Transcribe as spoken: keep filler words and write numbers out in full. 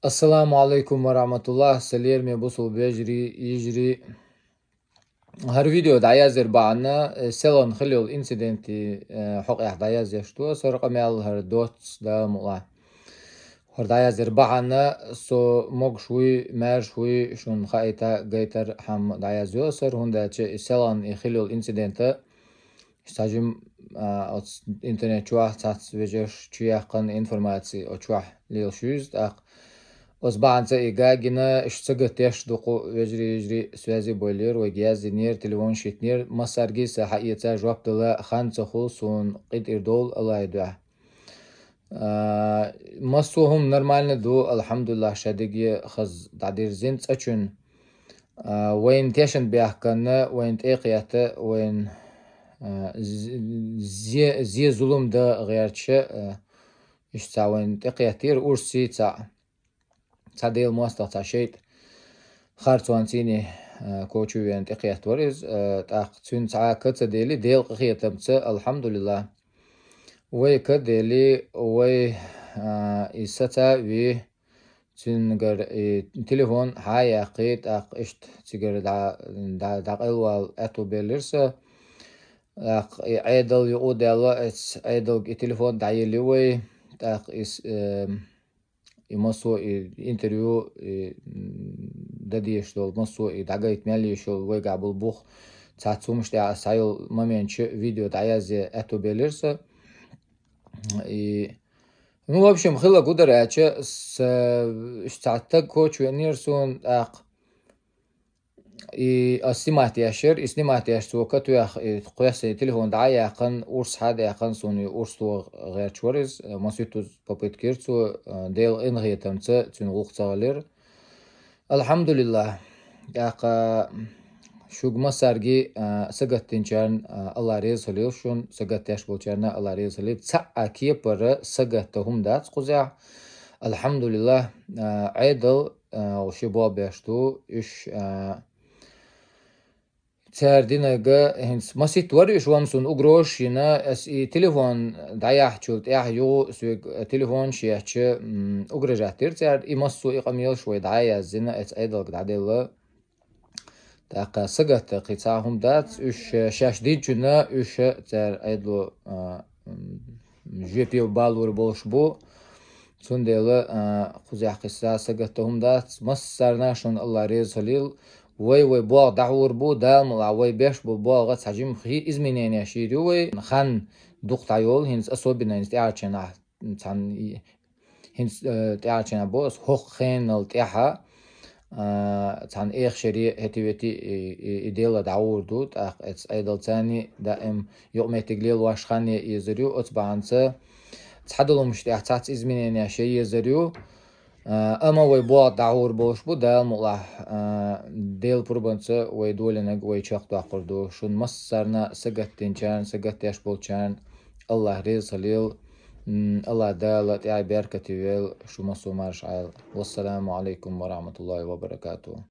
Ассаламу алейкум ва рахматуллах, сан лераме бусулба вежарий, йижарий. ХӀара видео дӀаязъяр бахьан, э, селхан хилла йола инциденти, э, хьокъехь дӀаязъеш ду ас хӀара къамаьл, хӀара доцца, Дала мукъалахь. ХӀара дӀаязъяр бахьан, со могуш вуй, маьрша вуй, шуна хаийта гайтар хӀама дӀаязйо ас хӀара, хӀунда аьлча и селхан и хилла йола инцидент, цхьа жим, а, оцу интернет чохь цхьацца вежарша чуяьккхина информаци оцу чохь лелаш юьзу тӀаккха. Оцу бахьанца и гагина, иштта сагатдеш дукха вежарий, йижарий связи бовлийра, вайга яздинера, телефонаш йитинера, массаьрга а сан хьаэца жоп дала хан ца хуьлу, суна къинтӀера довла АллахӀан дуьхьа. А, массо а хӀума нормально ду, алхьамдулиллахӀ, шадерриге хаза дӀадирзина цӀа чуьнан. А, вайна тешна баьхкина, вайна тӀекхетта, вайна, а, зе-, зе-, зе зулам дан гӀерташ, а, иштта цхьа вайна тӀекхеттера урсий цхьаъ. Цхьа Делан мостагӀа, цхьа шайтӀа харцонца, а, кочу вена тӀекхетта вара иза, а, тӀаккха цуьнан цхьа а ка ца дели, Делан къинхетамца, алхьамдулиллахӀ, вай ка дели, вай, а, иза саца а вий, цуьнгара и телефон хьа а яьккхи, тӀаккха иштта цигара дӀа-, дӀа-, дӀакъайлавала аьтто беллира сан. ТӀаккха и Ӏедал юкъа а даьлла, эцу Ӏедалга и телефон дӀаелли вай, тӀаккха иза, э, и массо а и интервью, и, м, дан дезаш долу массо а и дӀагайта мел йиш йолу вайгахь болу бух, цхьацца хӀуманаш тӀехь ас схьайолу моменташ видео дӀаязъе аьтто белира сан. И, ну, в общем, хилла гудар аьлча, с-, цхьа стаг кочу веанера суна тӀаккха. И ас снимать еш яра, и снимать еш цо ка тоьхна, и кхоьссина телефон дӀа а яьккхина, урс хьа а даьккхина, суна и урс тоха гӀерташ вара иза. Масийтта попытка йира цо, а, Делан къинхетамца цуьнан гӀуллакх ца хилира. АлхьамдулиллахӀ. ТӀаккха шуьга массаьрга а, сагатдинчарна, а, АллахӀ реза хилийла шуна, сагатдеш болчарна АллахӀ реза хилийла. Цхьа а кепара сагатдан хӀума дац кхузахь. АлхьамдулиллахӀ, а, Ӏедал, а, шен болх беш ду, уьш, а, цара динарг, хӀинца масийтта вара уьш ван суна угрозаш йина, ас и телефон дӀаяьхьначул тӀаьхьа юха соьга телефонаш ечча, м, угрожать дира цара, и массо а и къамелаш вай дӀа а яздина, эцу Ӏедалга дӀаделла. ТӀаккха сагатдан кхин цхьа а хӀума дац, уьш шаьш динчунна, уьш цара Ӏедало, а, м, жоьпе балор болуш бу. Цундела, а, кхузахь кхин цхьа а сагатдан хӀума дац. Массарна шуна АллахӀ реза хилийла. Вай, вай болх дӀахьур бу, Дала мукъалахь, вай беш болу болх цхьа жимма хи-, измененеш йийр ю вай. Хан дукха дӀайолу, хӀинца особенно хӀинца тӀаьхьарчу хенахь цхьана и-, хӀинца, э, тӀаьхьарчу хенахь бо ас, хӀокху хенал тӀаьхьа, а, цхьана эха шаре хӀети-вети и, и, и дело дӀагӀур ду, тӀаккха эцу Ӏедалца даим юкъаметтиг лелош хан езар ю, оцу бахьанца цхьадолу хӀуманаш тӀехь цхьацца измененеш ян езар ю. А, амма вай болх дӀахьур болуш бу, Дала мукъалахь, а, Делан пурбанца вай долийнарг вай чекхдоккхур ду. Шуна массарна сагатдинчарна, сагатдеш болчарна АллахӀ реза хилийла. М, АллахӀ Дала тӀаьхье беркате йойла, шу массо а марша Ӏойла. Вассаламу алейкум ва рахматуллахи ва баракатуху.